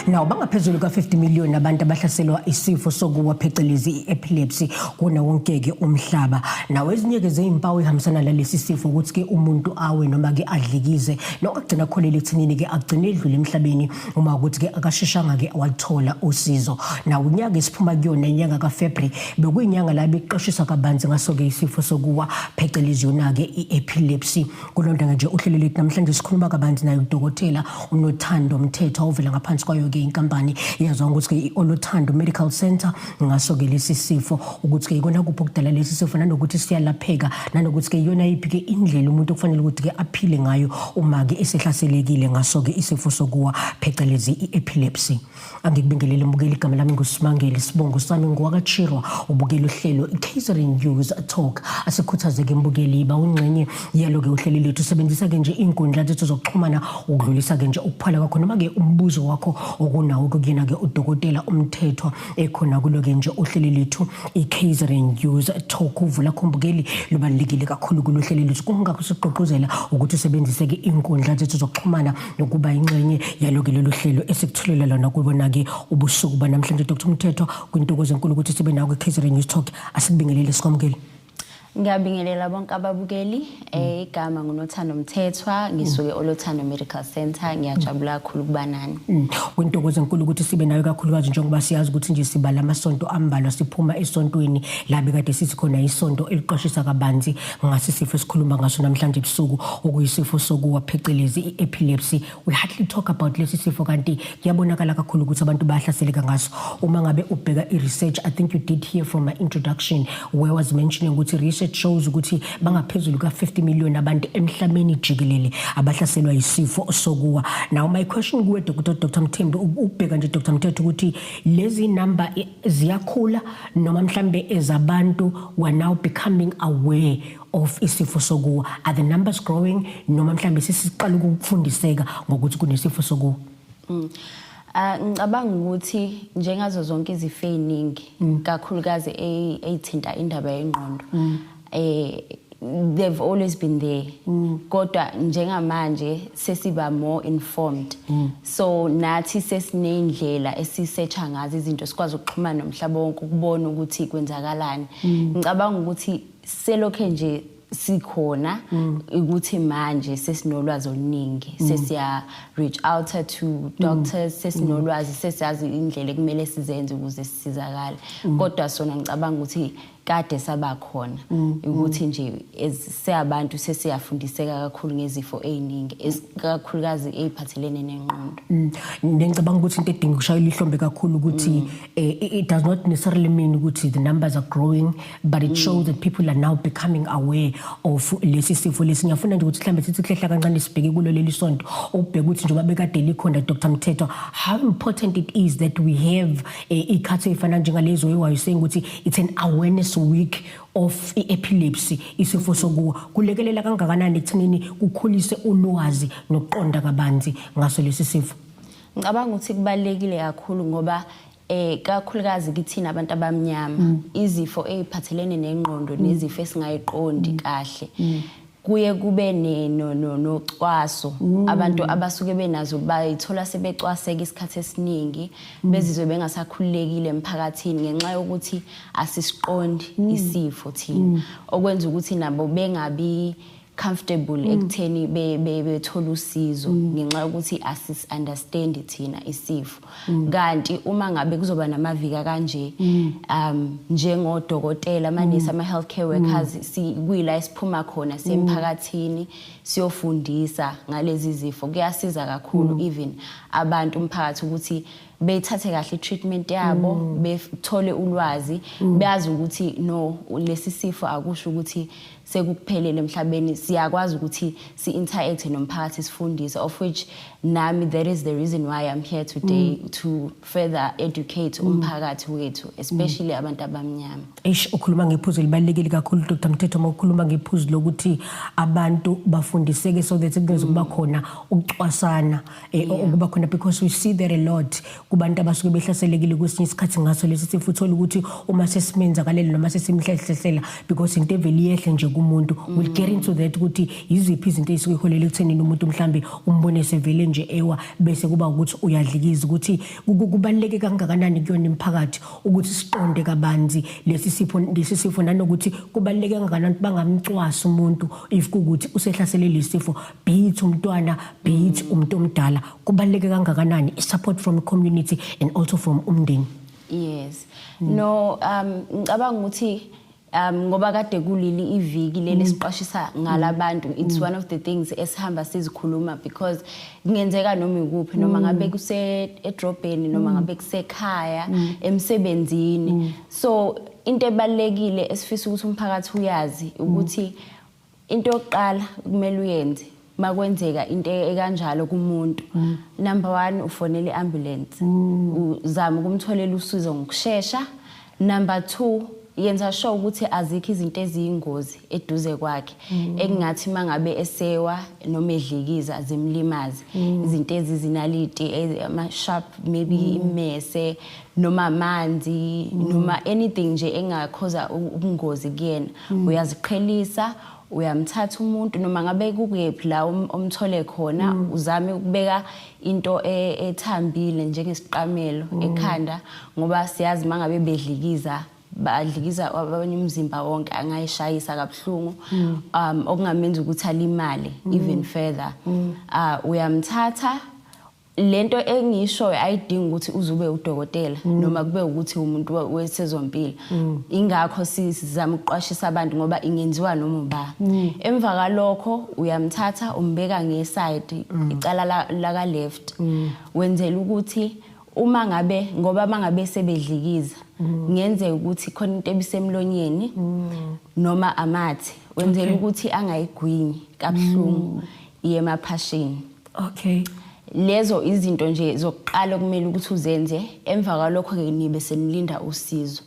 Now bangaphezulu ka-50 million abantu abahlaselwa isifo sokuwa, phecelezi i-epilepsy, kuwona wonke-ke umhlaba. Nawo ezinye-ke zeyimpawu ehambisana nalesi sifo ukuthi-ke umuntu awe noma-ke adlikize nokugcina kholele ekuthenini-ke agcine edlule emhlabeni uma ukuthi-ke akasheshanga-ke walithola usizo. Nawo unyaka esiphuma kuyona, inyanga kaFebruary, bekuyinyanga la bekuqwashiswa kabanzi ngaso-ke isifo sokuwa, phecelezi yona-ke i-epilepsy. Kulonda nje uhlelo lethu namhlanje sikhuluma kabanzi naye udokotela uNothando Mthethwa ovela ngaphansi kwayo-ke inkampani eyaziwa ngokuthi-ke i-Olothando Medical Center ngaso-ke lesi sifo, ukuthi-ke ikona kuphi okudala lesi sifo, nanokuthi siyalapheka, nanokuthi-ke iyona yiphi-ke indlela umuntu okufanele ukuthi-ke aphile ngayo uma-ke esehlaselekile ngaso-ke isifo sokuwa, phecelezi i-epilepsy. Angikubingelele mbukeli, igama lami nguSimangele, isibongo sami ngowakaChirwa. Ubukela uhlelo i-KZN News Talk. Asikhuthazeke mbukeli, yiba ungxenye yalo-ke uhlelo lethu. Sebenzisa-ke nje iy'nkundla zethu zokuxhumana ukudlulisa-ke nje ukuphala kwakho noma-ke umbuzo wakho okunawo kuyena-ke udokotela uMthethwa ekhona kulo-ke nje uhlelo lethu i-KZN News Talk. Uvo lakho mbukeli lubalulekile kakhulu kulo hlelo lethu, kungakho sigqugquzela ukuthi usebenzise-ke iy'nkundla zethu zokuxhumana nokuba ingxenye yalo-ke lolu hlelo esikuthulela lona kubona-ke ubusuku banamhlanje. Dr Mthethwa, kwintokozo enkulu ukuthi sibe nawe kwi-KZN News Talk. Asikubingelele, sikwamukele. Ngiyabingelela bonke ababukeli. Igama nguNothando Mthethwa, ngisuke Olothando Medical Center. Ngiyajabula kakhulu ukuba nani. Kwintokozo enkulu ukuthi sibe nayo, kakhulukazi njengoba siyazi ukuthi nje sibala amasonto ambalwa siphuma esontweni la bekade sithi khona isonto eliqwashisa kabanzi ngasi sifo esikhuluma ngaso namhlanje ebusuku, okuyisifo sokuwa, phecelezi i-epilepsy. We hardly talk about lesi sifo, kanti kuyabonakala kakhulu ukuthi abantu bayahlaseleka ngaso. Uma ngabe ubheka i-research, I think you did hear from my introduction where I was mentioning ukuthi research shows ukuthi bangaphezulu ka-50 million abantu emhlabeni jikelele abahlaselwa yisifo sokuwa. Now my question kuwe, Dr Mthembu, ubheka nje, Dr Mthethwa, ukuthi lezi number ziyakhula noma mhlambe ezabantu were now becoming aware of isifo sokuwa? Are the numbers growing noma mhlambe sesiqala ukufundiseka ngokuthi kunesifo sokuwa? Ah, ngicabanga ukuthi njengazo zonke izifo eziningi, kakhulukazi eyithinta indaba yengqondo, they've always been there, kodwa njengamanje sesiba more informed, so nathi sesineyindlela esisearcha ngazo izinto, sikwazi ukuxhumana nomhlaba wonke ukubona ukuthi kwenzakalani. Ngicabanga ukuthi selokhe nje sikhona, ukuthi manje sesinolwazi oluningi, sesiya reach out to doctors, sesinolwazi, sesiyazi indlela ekumele sizenze ukuze sisizakale. Kodwa sona ngicabanga ukuthi kade saba khona, ukuthi nje siyabantu sesiyafundiseka kakhulu ngezifo eziningi, kakhulukazi eziphathelene nengqondo. Ngicabanga ukuthi into edinga ukushayela ihlombe kakhulu ukuthi it does not necessarily mean ukuthi the numbers are growing, but it shows that people are now becoming aware of lesi sifo lesi. Ngiyafuna nje ukuthi mhlambe sithi kuhlehla kancane, sibheke kulo leli sonto, ukubheka ukuthi njengoba bekade likhona, Dr Mthethwa, how important it is that we have ikhathi ey'fana njengalezo where you saying ukuthi it's an awareness week of i-epilepsy, isifo sokuwa. Kulekelela kangakanani ekuthenini kukhulise ulwazi nokuqonda kabanzi ngaso lesi sifo? Ngicabanga ukuthi kubalulekile kakhulu ngoba kakhulukazi kithina abantu abamnyama, izifo eziphathelene nengqondo nezifo esingayiqondi kahle kuye kube ne no no nocwaso. Abantu abasuke benazo bayithola sebecwaseka isikhathi esiningi, bezizwe bengasakhululekile emphakathini ngenxa yokuthi asisiqondi isifo thina, okwenza ukuthi nabo bengabi comfortable ekutheni bethola usizo ngenxa yokuthi asis understand thina isifo. Kanti uma ngabe kuzoba namavika kanje, njengodokotela, amanesi, ama healthcare workers, si kuyila esiphuma khona semphakathini siyofundisa ngalezi zifo, kuyasiza kakhulu even abantu, umphakathi, ukuthi beyithathe kahle i-treatment yabo, bethole ulwazi, bazi ukuthi no, lesi sifo akusho ukuthi sekukuphelele emhlabeni. Siyakwazi ukuthi si-interact nomphakathi, sifundise, of which nami that is the reason why I'm here today, to further educate umphakathi wethu, especially abantu abamnyama. Eish, ukhuluma ngephuzu elibalulekile kakhulu, Dr Mthethwa, uma ukhuluma ngephuzu lokuthi abantu bafundiseke so that kungezukuba khona ukucwasana ukuba khona, because we see that a lot. Kubantu abasuke behlaselekile kwesinye isikhathi ngaso lesi sifo, uthola ukuthi uma sesimenzakalele noma sesimhlehlehlela, because into evele iyehle nje kumuntu. We'll get into that, ukuthi yiziphi izinto ey'suke iholele ekuthenini umuntu mhlambe umbone sevele nje ewa, bese kuba ukuthi uyadlikiza, ukuthi kubaluleke kangakanani kuyona imiphakathi ukuthi siqonde kabanzi lesi sifo, nanokuthi kubaluleke kangakanani ukuthi bangamcwasi umuntu if kuwukuthi usehlasele lesi sifo, be it umntwana, be it umuntu omdala. Kubaluleke kangakanani i-support from community and also from umndeni? Yes, no, ngicabanga ukuthi ngoba kade kulili iviki leli siqwashisa ngalabantu, it's one of the things esihamba sizikhuluma, because kungenzeka noma ikuphi, noma ngabe kuse edrobheni, noma ngabe kusekhaya, emsebenzini. So into ebalekile esifisa ukuthi umphakathi uyazi ukuthi into yokuqala kumele uyenze makwenzeka into ekanjalo kumuntu, number 1, ufonele iambulance, uzama ukumtholela usizo ngokushesha. Number 2, yenza sure ukuthi azikho izinto eziyingozi eduze kwakhe ekungathi mangabe esewa noma edlikiza zimlimaze, izinto ezizinaliti, ama sharp, maybe imese noma amanzi noma anything nje engakhoza ubungozi kuyena. Uyaziqhelisa, uyamthatha umuntu noma ngabe kukephi la omthole khona, uzame ukubeka into ethambile njengesiqamelo ekhanda, ngoba siyazi mangabe bedlikiza badlikiza abanye umzimba wonke, angayishayisa kabuhlungu, okungamenza ukuthi alimale even further. Uyamthatha. Lento engishoyo ayidingi ukuthi uzube udokotela noma kube ukuthi umuntu wesezompilo. Ingakho sizama ukuqwashisa abantu, ngoba ingenziwa noma uba. Emva kalokho uyamthatha, umbeka ngeside, icala la ka left, wenzela ukuthi uma ngabe, ngoba mangabe sebedlikiza kungenzeka ukuthi khona into ebisemlonyeni noma amathe, wenzela ukuthi angayigwinyi kabuhlungu iye emaphashini. Lezo izinto nje zokuqala kumele ukuthi uzenze. Emva kwalokho ke nibe senilinda usizo.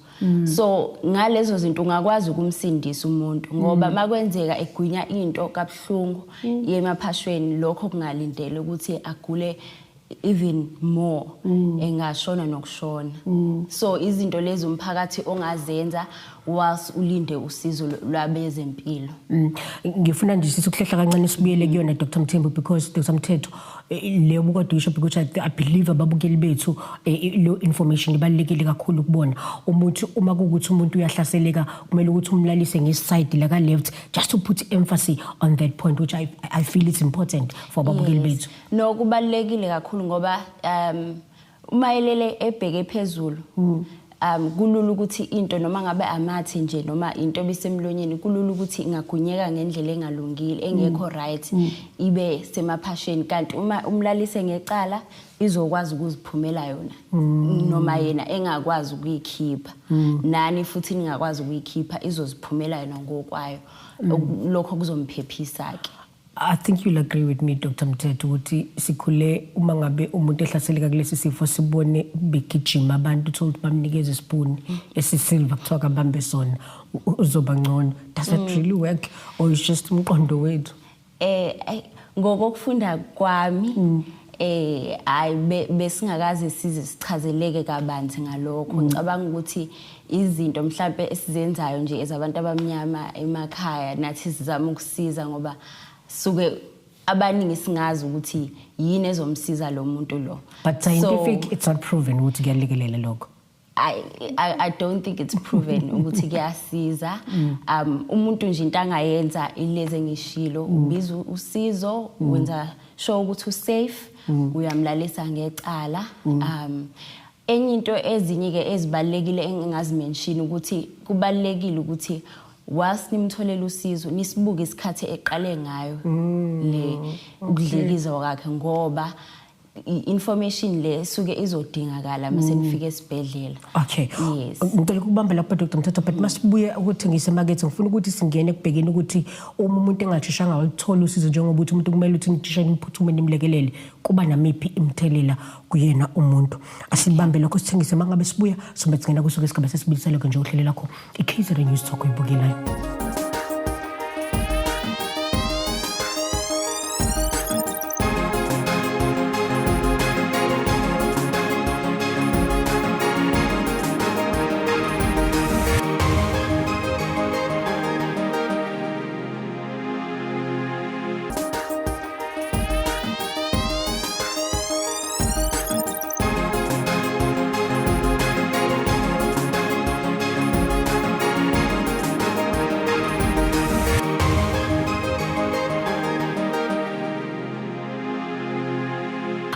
So ngalezo zinto ungakwazi ukumsindisa umuntu, ngoba makwenzeka egwinya into kabuhlungu iye emaphashweni, lokho kungalindele ukuthi agule even more, engashona nokushona. So izinto lezi umphakathi ongazenza whilst ulinde usizo lwabezempilo. Ngifuna nje sithi ukuhlehla kancane, sibuyele kuyona Dr Mthembu, because Dr Mthetho, le obukade uyisho, because I believe ababukeli bethu, lo information ibalulekile kakhulu kubona. Umuntu uma kuwukuthi umuntu uyahlaseleka, kumele ukuthi umlalise ngeside la ka left, just to put emphasis on that point, which I feel it's important for ababukeli bethu. No, kubalulekile kakhulu, ngoba uma elele ebheke phezulu, kulula ukuthi into, noma ngabe amathe nje noma into ebisemlonyeni, kulula ukuthi ingagwinyeka ngendlela engalungile, engekho right, ibe semaphasheni. Kanti uma umlalise ngecala, izokwazi ukuziphumela yona, noma yena engakwazi ukuyikhipha, nani futhi ningakwazi ukuyikhipha, izoziphumela yona ngokwayo. Lokho kuzomphephisa ke. I think you'll agree with me, Dr Mthetho, ukuthi sikhule uma ngabe umuntu ehlaseleka kulesi sifo, sibone begijima abantu, uthola ukuthi bamnikeza isipuni esisilver, kuthiwa kabambe sona, uzoba ngcono. Does that really work or is just umqondo wethu? Ngokufunda kwami, ayi, besingakaze size sichazeleke kabanzi ngalokho. Ngicabanga ukuthi izinto mhlambe esizenzayo nje ezabantu abamnyama emakhaya, nathi sizama ukusiza, ngoba suke abaningi singazi ukuthi yini ezomsiza lo muntu lo. But scientific, it's not proven ukuthi kuyalekelela lokho. I don't think it's proven ukuthi kuyasiza. Umuntu nje into angayenza ileze engishilo: ubiza usizo, wenza sure ukuthi usafe, uyamlalisa ngecala. Enye into, ezinye ke ezibalekile engingazimention, ukuthi kubalekile ukuthi whilst nimtholela usizo, nisibuke isikhathi eqale ngayo le ukudlikiza kwakhe, ngoba i-information le suke izodingakala mase nifika esibhedlela. Okay. Yes. Ngicela ukubamba lapho, Dr Mthetho, but masibuye ukuthengisa emakethe, ngifuna ukuthi singene ekubhekeni ukuthi uma umuntu engasheshanga waluthola usizo, njengoba ukuthi umuntu kumele ukuthi nisheshe niphuthume nimlekelele, kuba namiphi imithelela kuyena umuntu. Asibambe lokho, sithengise. Mangabe sibuya sobe singena kusuke isigaba sesibili salokho nje uhlelo lakho i-KZN News Talk oyibukelayo.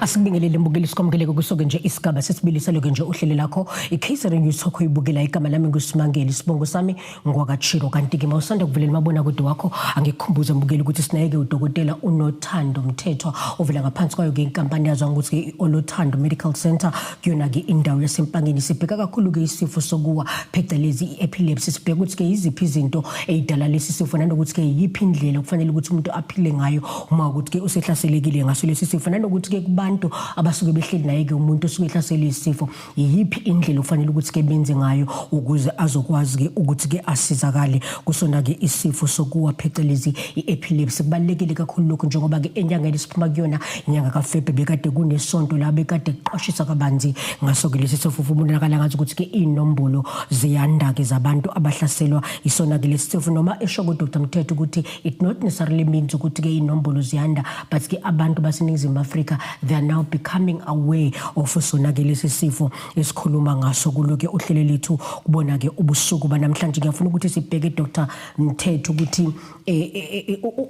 Asikubingelele mbukeli, sikwamukele kusuke nje isigaba sesibili saloke nje uhlelo lakho i-KZN News Talk oyibukela. Igama lami nguSimangele, isibongo sami ngwakaChiro. Kanti-ke mawusanda kuvulela umabonakude wakho, angikukhumbuze mbukeli ukuthi sinayeke udokotela uNothando Mthethwa ovela ngaphansi kwayo-ke inkampani yaziwa ngokuthi-ke i-Olothando Medical Center kuyona-ke indawo yaseMpangeni. Sibheka kakhulu-ke isifo sokuwa, phecelezi i-epilepsy. Sibheka ukuthi-ke yiziphi izinto ey'dala lesi sifo, nanokuthi-ke yiphi indlela okufanele ukuthi umuntu aphile ngayo uma ukuthi-ke usehlaselekile ngaso lesi sifo, nanokuthi-ke kubantu abasuke behleli naye-ke umuntu osuke ehlaselwe isifo, yiyiphi indlela okufanele ukuthi-ke benze ngayo ukuze azokwazi-ke ukuthi-ke asizakale kusona-ke isifo sokuwa, phecelezi i-epilepsy. Kubalulekile kakhulu lokhu njengoba-ke enyangeni esiphuma kuyona, inyanga kaFebhe, bekade kunesonto la bekade kuqwashisa kabanzi ngaso-ke lesi sifo. Kubonakala ngathi ukuthi-ke iy'nombolo ziyanda-ke zabantu abahlaselwa isona-ke lesi sifo, noma esho ku-Dr Mthethwa ukuthi it not necessarily means ukuthi-ke iy'nombolo ziyanda, but-ke abantu baseNingizimu Afrika, they are now becoming aware of sona-ke lesi sifo esikhuluma ngaso kulo-ke uhlelo lethu kubona-ke ubusuku banamhlanje. Ngiyafuna ukuthi sibheke, Dr Mthethwa, ukuthi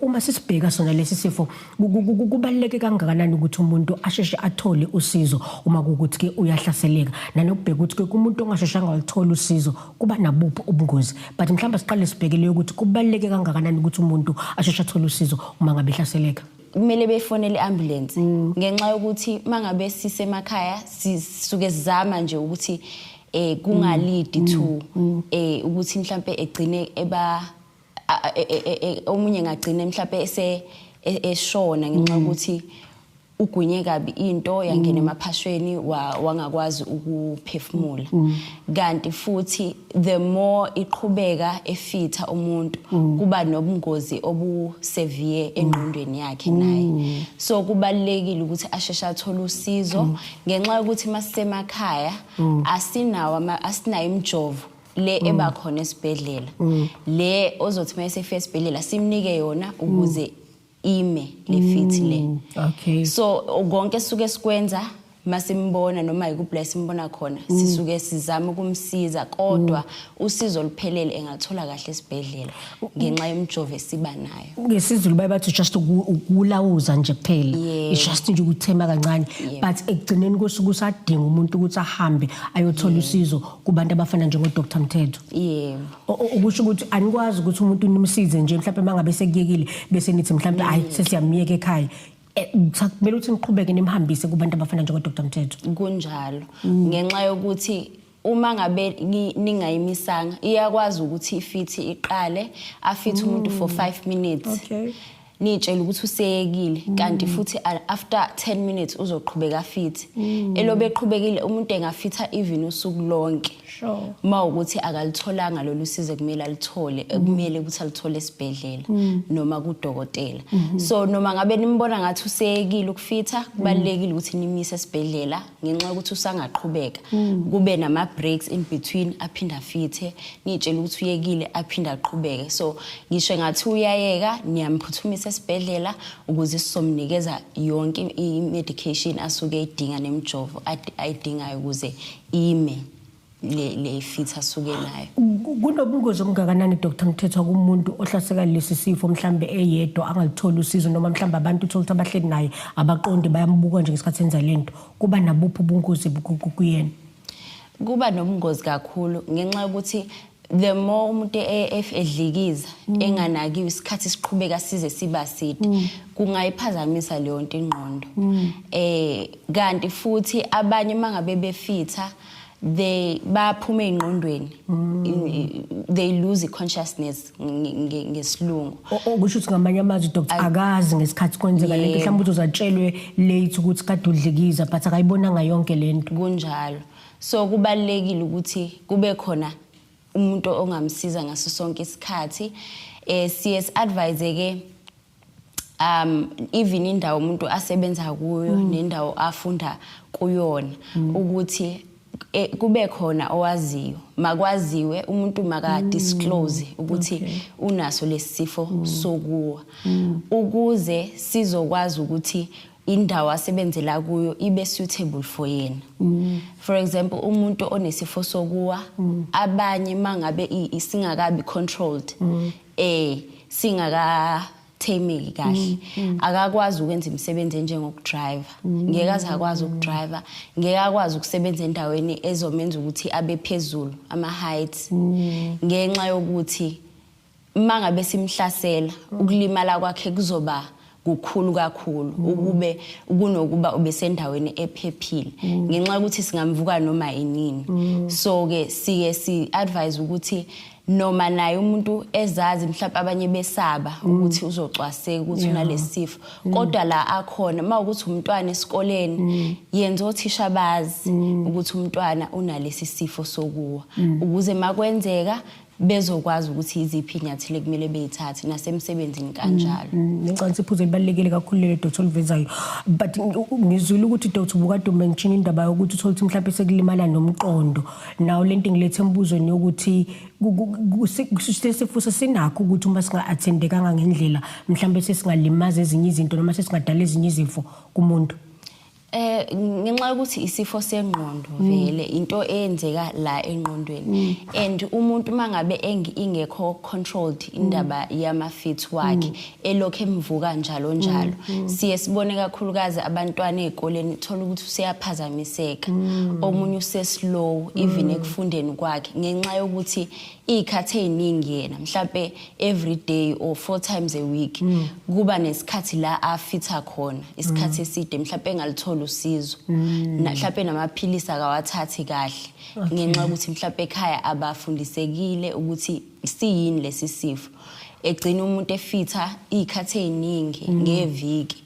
uma sisibheka sona lesi sifo, kubaluleke kangakanani ukuthi umuntu asheshe athole usizo uma kuwukuthi-ke uyahlaseleka, nanokubheka ukuthi-ke kumuntu ongasheshanga waluthola usizo kuba nabuphi ubungozi. But mhlawumbe siqale sibheke leyo ukuthi kubaluleke kangakanani ukuthi umuntu asheshe athole usizo uma ngabe ehlaseleka. Kumele befonele i-ambulance ngenxa yokuthi mangabe sisemakhaya sisuke sizama nje ukuthi kunga-lead to ukuthi mhlambe egcine eba omunye ngagcina mhlambe ese eshona ngenxa yokuthi ugwinye kabi into yangena emaphashweni, wangakwazi ukuphefumula. Kanti futhi the more iqhubeka efitha umuntu, kuba nobungozi obu-severe engqondweni yakhe naye. So kubalulekile ukuthi asheshe athole usizo ngenxa yokuthi masisemakhaya asinawo asinayo imijovo le eba khona esibhedlela, le ozothi mayesefika esibhedlela simnike yona ukuze ime le fit le. So konke sisuke sikwenza masimbona noma ikuphi la simbona khona, sisuke sizama ukumsiza, kodwa usizo oluphelele engathola kahle esibhedlela ngenxa yemijovo esiba nayo. NgesiZulu baye bathi just ukulawuza nje kuphela. It's just nje ukuthema kancane, but ekugcineni kosuku usadinga umuntu ukuthi ahambe ayothola usizo kubantu abafana njengo-Dr Mthethwa. Yebo. Okusho ukuthi anikwazi ukuthi umuntu nimsize nje mhlawumbe mangabe sekuyekile bese nithi mhlawumbe hayi, sesiyamiyeka ekhaya. Kumele ukuthi niqhubeke nimhambise kubantu abafana njengo-Dr Mthethwa. Kunjalo, ngenxa yokuthi uma ngabe ningayimisanga iyakwazi ukuthi ifithi iqale, afithi umuntu for 5 minutes, nitshela ukuthi useyekile, kanti futhi after 10 minutes uzoqhubeka afithi. Elobe eqhubekile, umuntu engafitha even usuku lonke uma ukuthi akalitholanga lolu sizo kumele alithole, ekumele ukuthi alithole esibhedlela noma kudokotela. So noma ngabe nimbona ngathi useyekile ukufitha, kubalulekile ukuthi nimise esibhedlela ngenxa yokuthi usangaqhubeka, kube nama breaks in between, aphinde afithe, nitshela ukuthi uyekile, aphinde aqhubeke. So ngisho ngathi uyayeka, niyamphuthumisa esibhedlela ukuze sizomnikeza yonke i-medication asuke eyidinga nemijovo ayidingayo ukuze ime le fit asuke nayo. Kunobungozi obungakanani, Dr Mthethwa, kumuntu ohlaseka lesi sifo mhlambe eyedwa angalitholi usizo, noma mhlambe abantu uthola ukuthi abahleli naye abaqondi, bayambuka nje ngesikhathi enza lento? Kuba nabuphi ubungozi kuyena? Kuba nobungozi kakhulu ngenxa yokuthi the more umuntu edlikiza enganakiwe, isikhathi siqhubeka size siba side, kungayiphazamisa leyo nto ingqondo. Kanti futhi abanye mangabe befitha, they baphuma engqondweni, they lose consciousness ngesilungu. Okusho ukuthi ngamanye amazwi, Dr, akazi ngesikhathi kwenzeka lento. Mhlawumbe uthi uzatshelwe late ukuthi kade udlikiza, but akayibonanga yonke lento. Kunjalo. So kubalulekile ukuthi kube khona umuntu ongamsiza ngaso sonke isikhathi. Siye advise ke even indawo umuntu asebenza kuyo nendawo afunda kuyona ukuthi kube khona owaziyo, makwaziwe umuntu, maka disclose ukuthi unaso lesifo sokuwa, ukuze sizokwazi ukuthi indawo asebenzela kuyo ibe suitable for yena. For example, umuntu onesifo sokuwa, abanye mangabe isingakabi controlled, singaka Tameki kahle, akakwazi ukwenza imisebenzi enjengokudrive, ngeke aze akwazi ukudrive, ngeke akwazi ukusebenza endaweni ezomenza ukuthi abe phezulu, ama heights, ngenxa yokuthi mangabe simhlasela ukulimala kwakhe kuzoba kukhulu kakhulu ukube kunokuba ubesendaweni ephephile, ngenxa yokuthi singamvuka noma inini. So ke sike si advise ukuthi noma naye umuntu ezazi, mhlawumbe abanye besaba ukuthi uzocwaseka ukuthi unalesifo, kodwa la akhona mawukuthi umntwana esikoleni, yenza othisha bazi ukuthi umntwana unalesi sifo sokuwa, ukuze makwenzeka bezokwazi ukuthi iziphi inyathelo ekumele beyithathe, nasemsebenzini kanjalo. Ngicabanga iphuzu elibalulekile kakhulu lelo, Dr, olivezayo, but ngizwile ukuthi, Dr, ubukade umention indaba yokuthi uthole ukuthi mhlawumbe sekulimala nomqondo. Nawo lento ngilethe embuzweni yokuthi sesifo sinakho ukuthi uma singa-attendekanga ngendlela, mhlawumbe sesingalimaza ezinye izinto noma sesingadala ezinye izifo kumuntu. Ngenxa yokuthi isifo sengqondo vele into eyenzeka la engqondweni, and umuntu mangabe ingekho controlled indaba yama fits wakhe, elokhu emvuka njalo njalo, siye sibone kakhulukazi abantwana ezikoleni, thola ukuthi useyaphazamiseka, omunye use-slow even ekufundeni kwakhe, ngenxa yokuthi iy'khathi ey'ningi yena mhlampe every day or four times a week kuba nesikhathi la afitha khona isikhathi eside, mhlampe engalithola usizo, mhlampe namaphilisi akawathathi kahle, ngenxa yokuthi mhlampe ekhaya abafundisekile ukuthi siyini lesi sifo. Egcina umuntu efitha iy'khathi ey'ningi ngeviki,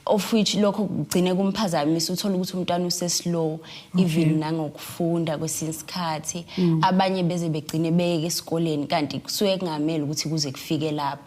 of which lokho kugcine kumphazamisa. Uthola ukuthi umntwana use-slow even nangokufunda kwesinye isikhathi, abanye beze begcine beyeke esikoleni, kanti kusuke kungamele ukuthi kuze kufike lapho.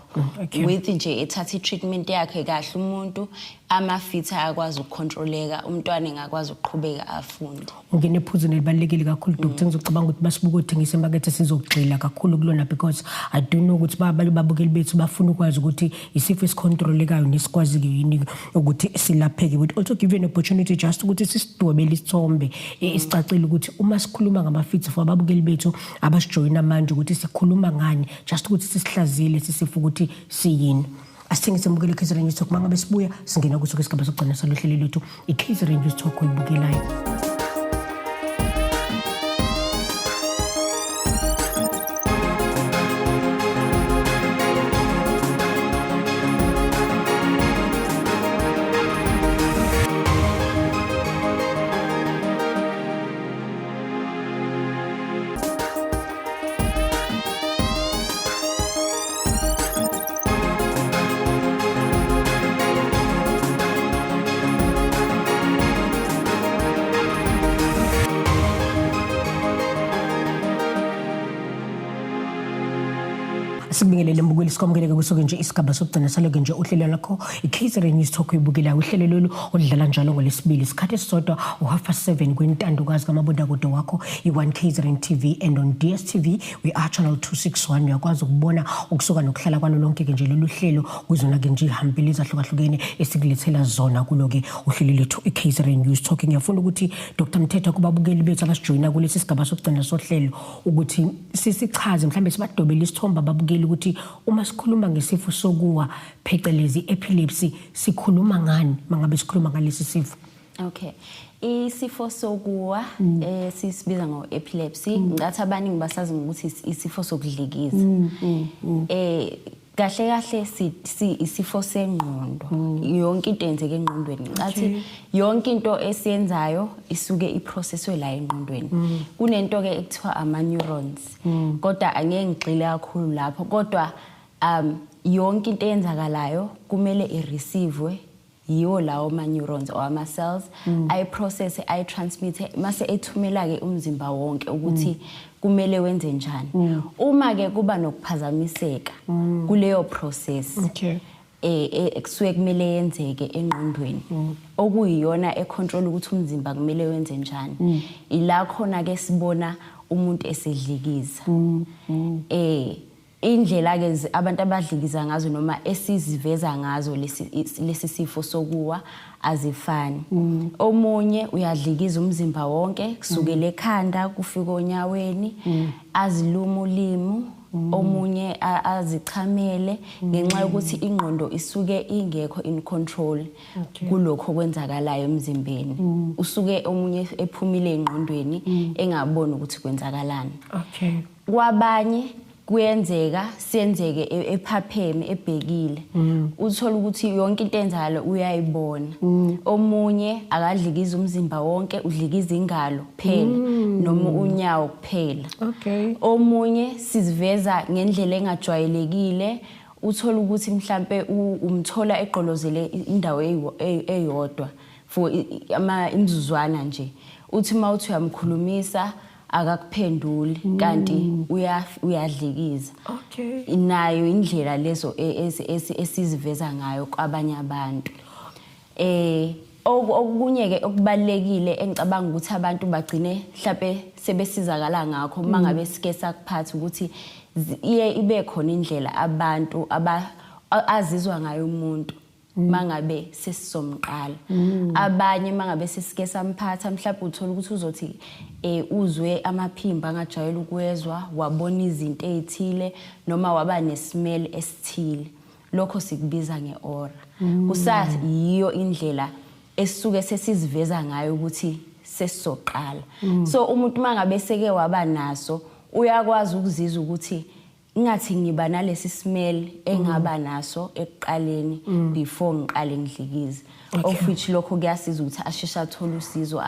With nje ethatha i-treatment yakhe kahle umuntu, ama-fits ayakwazi ukucontroleka, umntwana engakwazi ukuqhubeka afunde. Ungena ephuzweni elibalulekile kakhulu, Dr. Ngizocabanga ukuthi basibuka othengisa emakethe, sizogxila kakhulu kulona, because I do know ukuthi abanye babukeli bethu bafuna ukwazi ukuthi isifo esicontrolekayo nesikwaziyo yini ukuthi silapheke. Would also give you an opportunity just ukuthi sisidwebele isithombe esicacile ukuthi uma sikhuluma ngama-fits, for ababukeli bethu abasijoyina manje, ukuthi sikhuluma ngani, just ukuthi sisihlazile sisifo ukuthi siyini. Asithengise, mbukeli KZN News Talk. Mangabe sibuya, singena kuso isigaba sokugcina salohlelo lwethu, i-KZN News Talk oyibukelayo. Sikubingelele, mbukeli, sikwamukele kusuke nje isigaba sokugcina saloke nje uhlelo lakho, i-KZN News Talk oyibukelayo, uhlelo lolu oludlala njalo ngolwesibili isikhathi esisodwa u-7:30 kwintandokazi kamabonakude wakho, i-1 KZN TV, and on DStv we are channel 261. Uyakwazi ukubona ukusuka nokuhlala kwalo lonke-ke nje lolu hlelo kuzona-ke nje ihambile ezahlukahlukene esikulethela zona kulo-ke uhlelo lethu, i-KZN News Talk. Ngiyafuna ukuthi, Dr Mthethwa, kubabukeli bethu abasijoyina kulesi sigaba sokugcina sohlelo, ukuthi sisichaze, mhlawumbe sibadobele isithombe ababukeli ukuthi uma sikhuluma ngesifo sokuwa, phecelezi epilepsy, sikhuluma ngani mangabe sikhuluma ngalesi sifo. Okay. Isifo sokuwa sisibiza ngo-epilepsy. Ngathi abaningi basazi ngokuthi isifo sokudlikiza. Kahle kahle si isifo sengqondo. Yonke into yenzeka engqondweni. Ngathi yonke into esiyenzayo isuke iprocesswe la engqondweni. Kunento ke ekuthiwa ama neurons. Kodwa angeke ngigxile kakhulu lapho, kodwa yonke into eyenzakalayo kumele ireceive yiwo lawo ma-neurons or ama-cells, ayiprocess, ayitransmit, mase ethumela-ke umzimba wonke ukuthi kumele wenze njani. Uma-ke kuba nokuphazamiseka kuleyo process kusuke kumele yenzeke engqondweni, okuyiyona econtrol ukuthi umzimba kumele wenze njani, ila khona ke sibona umuntu esedlikiza. Indlela ke abantu abadlikiza ngazo noma esiziveza ngazo lesi sifo sokuwa azifani. Omunye uyadlikiza umzimba wonke kusukela ekhanda kufika onyaweni, aziluma ulimu. Omunye azichamele ngenxa yokuthi ingqondo isuke ingekho in control kulokho okwenzakalayo emzimbeni. Usuke omunye ephumile engqondweni, engaboni ukuthi kwenzakalani. Kwabanye kuyenzeka siyenzeke ephapheme, ebhekile, uthola ukuthi yonke into enzakala uyayibona. Omunye akadlikiza umzimba wonke, udlikiza ingalo kuphela noma unyawo kuphela. Omunye siziveza ngendlela engajwayelekile, uthola ukuthi mhlambe umthola egqolozele indawo eyodwa for ama imizuzwana nje. Uthi mawuthi uyamkhulumisa akakuphenduli, kanti uyadlikiza. Nayo indlela lezo esiziveza ngayo kwabanye abantu. Okunye ke okubalekile engicabanga ukuthi abantu bagcine mhlawumbe sebesizakala ngakho uma ngabe sike sakuphatha, ukuthi iye ibe khona indlela abantu azizwa ngayo umuntu mangabe sesizomqala. Abanye mangabe sesike samphatha, mhlawumbe uthola ukuthi uzothi uzwe amaphimbo angajwayele ukwezwa, wabona izinto ezithile noma waba nesmell esithile. Lokho sikubiza ngeaura. Kusayiyo indlela esisuke sesiziveza ngayo ukuthi sesizoqala. So umuntu mangabe seke waba naso uyakwazi ukuzizwa ukuthi ngathi ngiba nalesi smell engaba naso ekuqaleni before ngiqale ngidlikize, of which lokho kuyasiza ukuthi asheshe athole usizo,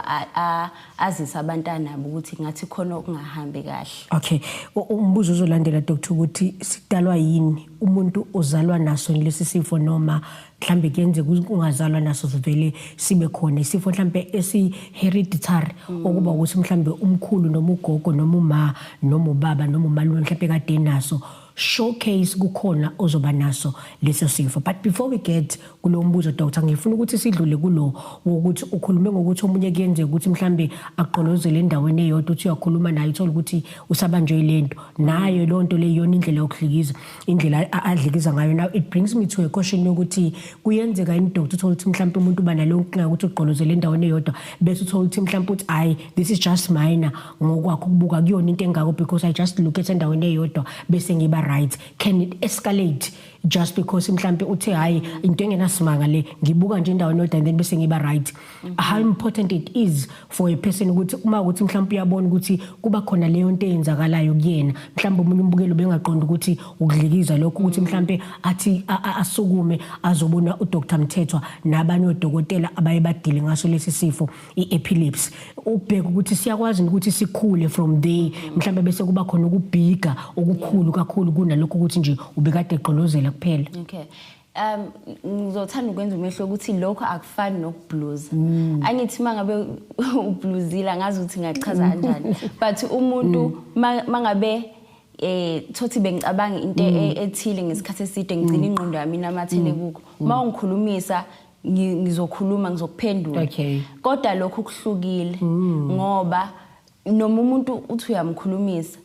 azise abantwana ukuthi ngathi khona okungahambi kahle. Okay. Umbuzo ozolandela, doctor, ukuthi sidalwa yini? Umuntu ozalwa naso lesi sifo, noma mhlambe kuyenzeka ungazalwa naso, sivele sibe khona isifo mhlambe esi hereditary, okuba ukuthi mhlambe umkhulu noma ugogo noma uma noma ubaba noma umalume mhlambe kade naso, showcase kukhona ozoba naso leso sifo? But before we get kulo mbuzo, doctor, ngifuna ukuthi sidlule kulo wokuthi ukhulume ngokuthi omunye kuyenzeka ukuthi mhlambe agqolozele endaweni eyodwa, uthi uyakhuluma naye uthola ukuthi usabanjwe lento nayo leyo nto leyo, iyona indlela yokudlikiza, indlela adlikiza ngayo. Now it brings me to a question yokuthi kuyenzeka yini, doctor, uthola ukuthi mhlambe umuntu uba naleyo nkinga yokuthi ugqolozele endaweni eyodwa, bese uthola ukuthi mhlambe uthi, "Hayi, this is just minor, ngokwakho ukubuka kuyona into engako because I just look at endaweni eyodwa bese ngiba right"? Can it escalate just because mhlambe uthe, "Hayi, into engenasimanga le, ngibuka nje endaweni eyodwa and then bese ngiba right"? How important it is for a person ukuthi uma ukuthi mhlambe uyabona ukuthi kuba khona leyo nto eyenzakalayo kuyena, mhlambe omunye umbukelo bengaqonda ukuthi ukudlikiza lokho, ukuthi mhlambe athi asukume azobona uDr Mthethwa nabanye odokotela abaye badile ngaso lesi sifo i-epilepsy, ubheke ukuthi siyakwazi ukuthi sikhule from there, mhlambe bese kuba khona ukubhiga okukhulu kakhulu kunalokho ukuthi nje ubekade egqolozela kuphela? Okay. Ngizothanda ukwenza umehlo ukuthi lokho akufani nokubluza. Angithi mangabe ubluzile, ngazi ukuthi ngachaza kanjani. But umuntu mangabe thothi bengicabanga into ethile ngesikhathi eside, ngigcina ingqondo yami inamathele kukho. Uma ungikhulumisa ngizokhuluma, ngizokuphendula. Kodwa lokho kuhlukile ngoba noma umuntu uthi uyamkhulumisa,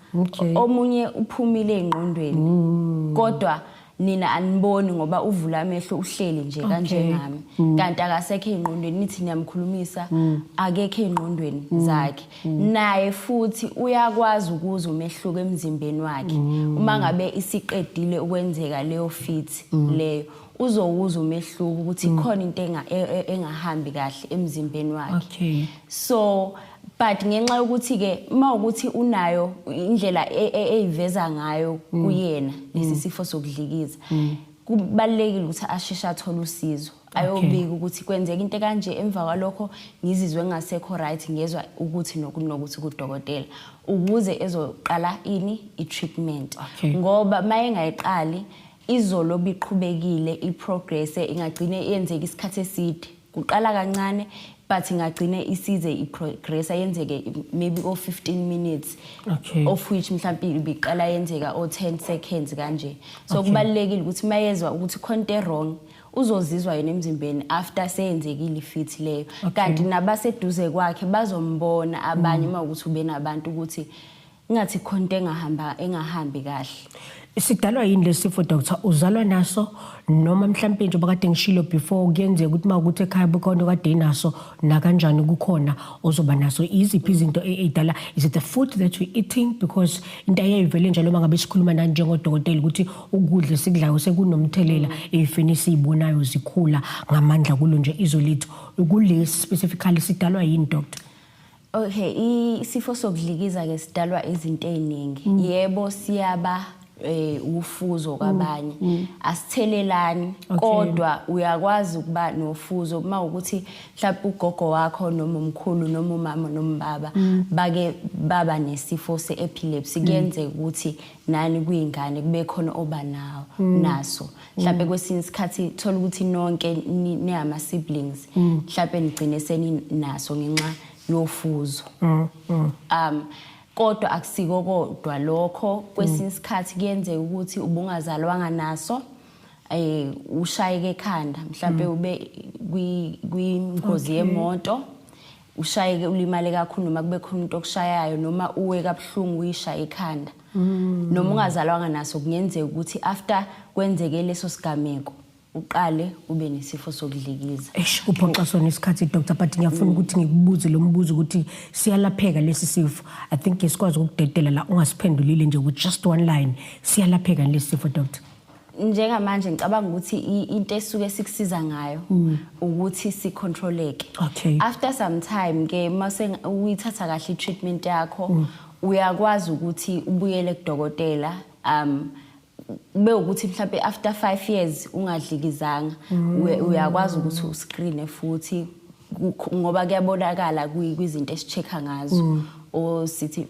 omunye uphumile engqondweni, kodwa nina aniboni ngoba uvula amehlo, uhleli nje kanjengami, kanti akasekho ey'ngqondweni. Nithi niyamkhulumisa, akekho ey'ngqondweni zakhe. Naye futhi uyakwazi ukuzwa umehluko emzimbeni wakhe. Uma ngabe isiqedile ukwenzeka leyo fit leyo, uzowuzwa umehluko ukuthi khona into engahambi kahle emzimbeni wakhe. So but ngenxa yokuthi ke uma ukuthi unayo indlela eyiveza ngayo kuyena lesi sifo sokudlikiza, kubalekile ukuthi asheshe athole usizo, ayobika ukuthi kwenzeka into kanje, emva kwalokho ngizizwe ngasekho right, ngezwa ukuthi nokunokuthi kudokotela, ukuze ezoqala ini i-treatment. Ngoba mayengayiqali izolobe iqhubekile iprogress, ingagcine yenzeka isikhathi eside. Kuqala kancane but ingagcine isize iprogress, yenzeke maybe o 15 minutes, of which mhlawumbe ibiqala yenzeka o 10 seconds kanje. So kubalekile ukuthi mayezwa ukuthi khona into wrong, uzozizwa yena emzimbeni after seyenzekile ifit leyo. Kanti nabaseduze kwakhe bazombona abanye uma ukuthi ube nabantu ukuthi ngathi khona into engahambi kahle. Sidalwa yini lesifo, doctor? Uzalwa naso, noma mhlampe nje kade ngishilo before, kuyenzeka ukuthi mawukuthi ekhaya bukhona kade inaso, nakanjani kukhona ozoba naso? Iziphi izinto ey'dala? Is it the food that we eating? Because into ayayivele njalo uma ngabe sikhuluma nani njengodokotela ukuthi ukudla esikudlayo sekunomthelela ey'feni esiyibonayo zikhula ngamandla kulo nje izwe lethu. Kulesi specifically, sidalwa yini, doctor? Okay, isifo sokudlikiza ke sidalwa izinto eziningi. Yebo, siyaba ufuzo kwabanye. Asithelelani, kodwa uyakwazi ukuba nofuzo uma ukuthi mhlawumbe ugogo wakho noma umkhulu noma umama noma ubaba bake baba nesifo se-epilepsy, kuyenzeka ukuthi nani kuyingane kube khona oba nawo naso. Mhlawumbe kwesinye isikhathi thola ukuthi nonke niyama siblings, mhlawumbe nigcine seninaso ngenxa yofuzo. Kodwa akusiko kodwa lokho. Kwesinye isikhathi kuyenzeka ukuthi ubungazalwanga naso, ushayeke ekhanda, mhlawumbe ube kwingozi yemoto, ushayeke ulimale kakhulu, noma kube khona umuntu okushayayo, noma uwe kabuhlungu uyishaya ekhanda. Noma ungazalwanga naso, kungenzeka ukuthi after kwenzeke leso sigameko uqale ube nesifo sokudlikiza. Eish, kuphoxa sona isikhathi, doctor, but ngiyafuna ukuthi ngikubuze lo mbuzo ukuthi siyalapheka lesi sifo? I think sikwazi ukukudedela la ungasiphendulile nje with just one line. Siyalapheka lesi sifo, doctor? Njengamanje ngicabanga ukuthi into esuke sikusiza ngayo ukuthi sicontroleke. After some time ke, mase uyithatha kahle i-treatment yakho, uyakwazi ukuthi ubuyele kudokotela, kube ukuthi mhlawumbe after 5 years ungadlikizanga, uyakwazi ukuthi uscreen futhi, ngoba kuyabonakala kwizinto esichecka ngazo, o sithi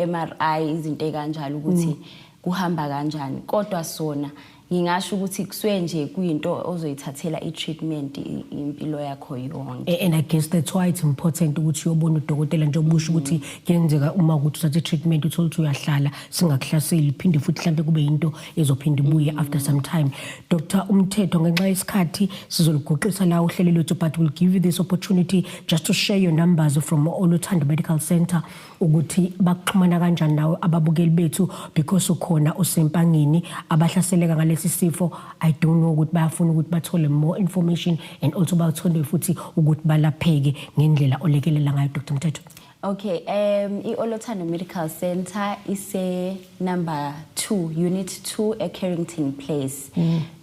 MRI, izinto ekanjalo, ukuthi kuhamba kanjani. Kodwa sona ngingasho ukuthi kusuke nje kuyinto ozoyithathela i-treatment impilo yakho yonke. And I guess that's why it's important ukuthi uyobona udokotela, njengoba usho ukuthi kuyenzeka uma ukuthi uthathe i-treatment uthole ukuthi uyahlala singakuhlaseli, phinde futhi mhlampe kube yinto ezophinda ibuye after some time. Dr Mthethwa, ngenxa yesikhathi sizoluguqisa la uhlelo lwethu, but we'll give you this opportunity just to share your numbers from Oluthando Medical Center, ukuthi baxhumana kanjani nawe ababukeli bethu, because ukhona usempangeni abahlaseleka ngalesi sifo. I don't know ukuthi bayafuna ukuthi bathole more information and also bathole futhi ukuthi balapheke ngendlela olekelela ngayo, Dr Mthethwa. Okay, i-Olothando Medical Center ise number 2, unit 2 eCarrington Place,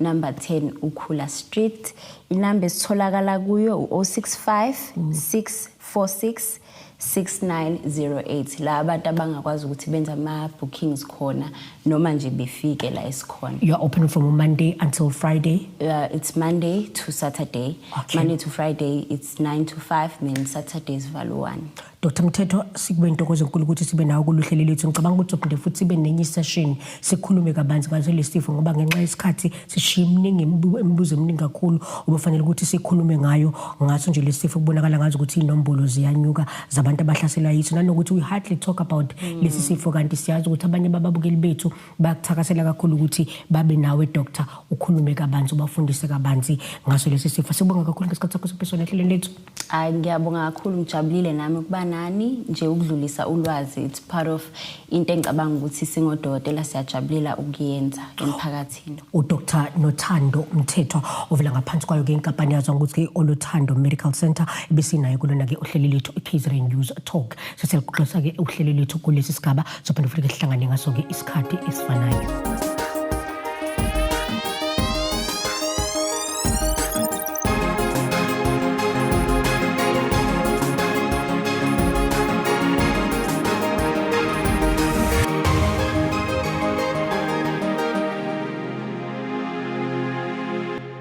number 10 Ukhula Street. Inamba esitholakala kuyo u-065 646 6908, la abantu abangakwazi ukuthi benze ama bookings khona noma nje befike la esikhona. You are open from Monday until Friday? It's Monday to Saturday. Monday to Friday it's 9 to 5, then Saturdays value 1. Dr Mthethwa, sikube intokozo enkulu ukuthi sibe nawe kuluhlelo lethu. Ngicabanga ukuthi sophinde futhi sibe nenye session, sikhulume kabanzi ngaso lesi sifo, ngoba ngenxa yesikhathi sishiye iminingi imibuzo eminingi kakhulu obufanele ukuthi sikhulume ngayo ngaso nje lesi sifo. Kubonakala ngazo ukuthi inombolo ziyanyuka zabantu abahlaselwa yiso, nanokuthi we hardly talk about lesi sifo, kanti siyazi ukuthi abanye bababukeli bethu bayakuthakasela kakhulu ukuthi babe nawe, doctor, ukhulume kabanzi, ubafundise kabanzi ngaso lesi sifo. Sibonga kakhulu ngesikhathi sakho siphe ehlelweni lethu. Hayi, ngiyabonga kakhulu, ngijabulile nami ukuba nani nje ukudlulisa ulwazi. It's part of into engicabanga ukuthi singodokotela siyajabulela ukuyenza emphakathini. uDr Nothando Mthethwa, ovela ngaphansi kwayo ke inkampani yazo ukuthi ke Oluthando Medical Center, ebesinayo kulona ke uhlelo lethu iKZN News Talk. Sesiyaqoqisa ke uhlelo lethu kulesi sigaba, sophinde futhi ke sihlangane ngaso ke isikhathi esifanayo.